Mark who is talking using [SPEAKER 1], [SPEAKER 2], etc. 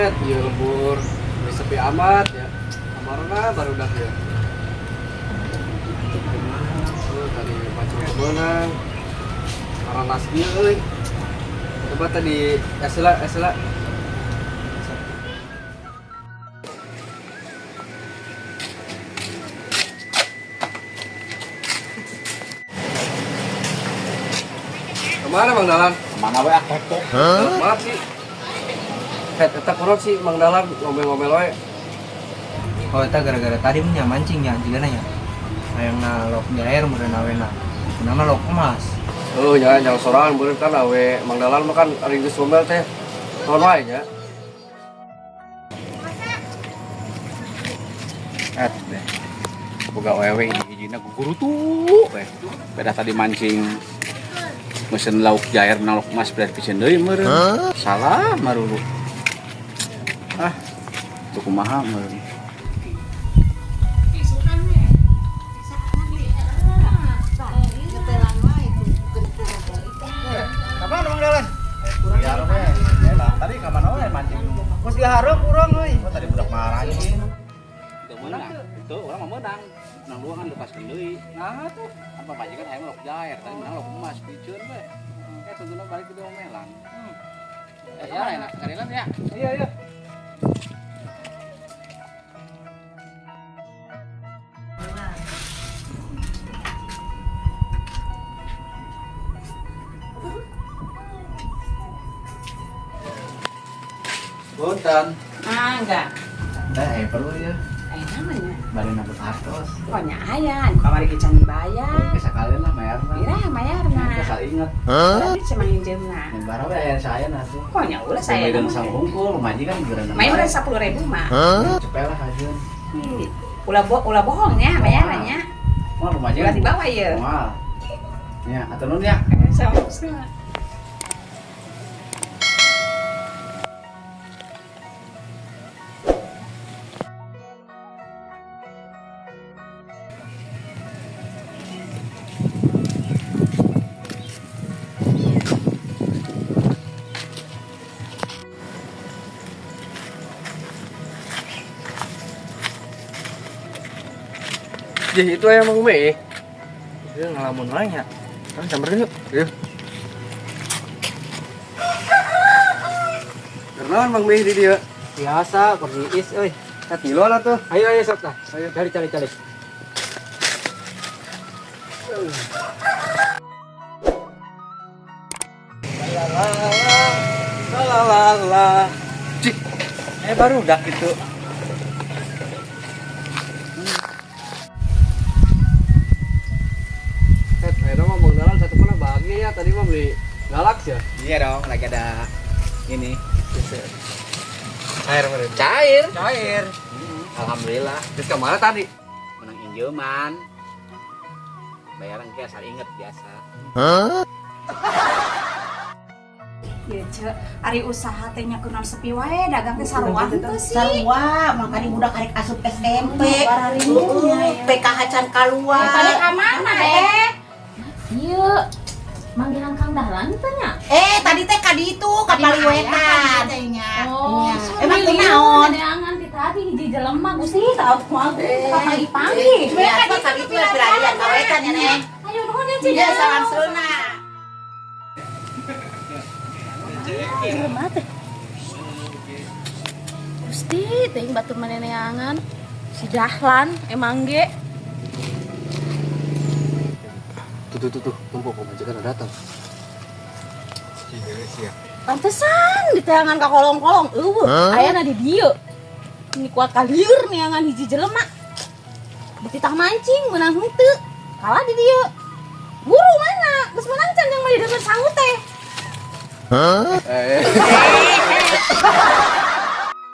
[SPEAKER 1] Ieu lembur geus sepi amat ya. Kamarana barudak ya. Oh, tadi mancing kemenang. Karena kieu euy. Coba tadi esela esela. Kemana Mang Dalan?
[SPEAKER 2] Kemana we ah kepo.
[SPEAKER 1] Maaf sih. Het, eta kurang sih Mang Dalan ngomel-ngomel wae.
[SPEAKER 3] Oh, eta gara-gara tadi nya mancing ya, jigana nya. Hayang na lok di air meureun awena. Nama lok emas.
[SPEAKER 1] Oh, nya jangan sorangan beureun kan awe Mang Dalan mah kan ari geus ngomel teh. Ton wae nya.
[SPEAKER 2] Eh, deh. Boga wewe hiji-hijina gugurutu we. Beda tadi mancing mesen lauk jair na lauk emas beda piceun deui meureun. Salah marulu. Ah, tuh kumaha meureun.
[SPEAKER 3] Kapan Mang Dalan?
[SPEAKER 2] Ya we. Tadi ka mana we mancing?
[SPEAKER 3] Geus dihareup urang euy.
[SPEAKER 2] Oh, tadi budak marah ini. Teu meunang. Itu urang mah meunang. Menang dua kan lepaskeun deui.
[SPEAKER 3] Nah tuh.
[SPEAKER 2] Apa majikan hayang lauk jair, tadi menang lauk emas piceun we. Eh, tentunya balik ke omelan. Eh, ya, enak karilan ya.
[SPEAKER 3] Iya iya.
[SPEAKER 2] Punten.
[SPEAKER 4] Ah, enggak.
[SPEAKER 2] Teh, perlu ya.
[SPEAKER 4] Eh, namanya.
[SPEAKER 2] Bari nabut artos.
[SPEAKER 4] Pokoknya aya, anu kamari ge can dibayar.
[SPEAKER 2] Oke, sekalian lah bayar mah.
[SPEAKER 4] Ira bayarna.
[SPEAKER 2] Asal inget.
[SPEAKER 4] Tadi cuma nginjemna.
[SPEAKER 2] Yang baru we aya saya tuh.
[SPEAKER 4] Pokoknya ulah saya.
[SPEAKER 2] Saya sang hungkul, majikan geureunan.
[SPEAKER 4] Main udah 10.000 mah.
[SPEAKER 2] Cepet lah hajeun.
[SPEAKER 4] Ih, ulah ulah bohong ya bayarannya.
[SPEAKER 2] Moal majikan.
[SPEAKER 4] Ulah dibawa ya.
[SPEAKER 2] Moal. Ya, atur nuhun ya.
[SPEAKER 4] Sama-sama.
[SPEAKER 1] Jih, itu aya Mang Umi.
[SPEAKER 3] Ieu ngalamun wae nya. Kan samperin yuk.
[SPEAKER 1] Iya. Kenalan Mang Mi di dia.
[SPEAKER 3] Biasa, kursi is euy.
[SPEAKER 1] Het ngiluan atuh.
[SPEAKER 3] Ayo ayo sok tah. Ayo cari cari cari.
[SPEAKER 1] La la la la la. Cik,
[SPEAKER 3] Eh baru udah gitu.
[SPEAKER 1] Het, akhirnya mah Mang Dalan satu mana bahagia ya tadi mah beli Galax ya.
[SPEAKER 2] Iya dong, lagi ada ini.
[SPEAKER 1] Cair meureun.
[SPEAKER 2] Cair.
[SPEAKER 3] Cair.
[SPEAKER 2] Alhamdulillah.
[SPEAKER 1] Terus kemana tadi?
[SPEAKER 2] Menang injeman. Bayaran kayak asal inget biasa.
[SPEAKER 4] Ieu ce, ari usaha teh nya kunaon sepi wae dagang teh sarua henteu sih.
[SPEAKER 5] Sarua, makanya budak arek asup SMP.
[SPEAKER 4] Heeh,
[SPEAKER 5] PKH can kaluar.
[SPEAKER 4] Tadi ka mana eh?
[SPEAKER 6] Iya, manggihan Kang Dahlan teh nya.
[SPEAKER 5] Eh, tadi teh ka ditu ka
[SPEAKER 6] Tadi mah
[SPEAKER 5] Paliwetan teh nya.
[SPEAKER 6] Oh,
[SPEAKER 5] Emang kunaon?
[SPEAKER 6] Neangan ti tadi hiji jelema Gusti tahu kumaha kapanggih-panggih.
[SPEAKER 5] Iya, ka ditu ya pirarian ka wetan ya, Neng.
[SPEAKER 6] Ayo nuhun ya Ci.
[SPEAKER 5] Iya, salam seuna.
[SPEAKER 6] Jelema teh. Gusti, teuing batur maneneangan. Si Dahlan emang ge.
[SPEAKER 1] Tuh tuh tuh tuh, numpuk pemajikan udah datang.
[SPEAKER 6] Pantesan diteangan ka kolong-kolong eueuh. Ayana di dieu. Ini kuat kalieur neangan hiji jelema. Dititah mancing meunang henteu. Kalah di dieu. Guru mana? Geus meunang can yang mah didengar sangu teh.
[SPEAKER 1] Eh.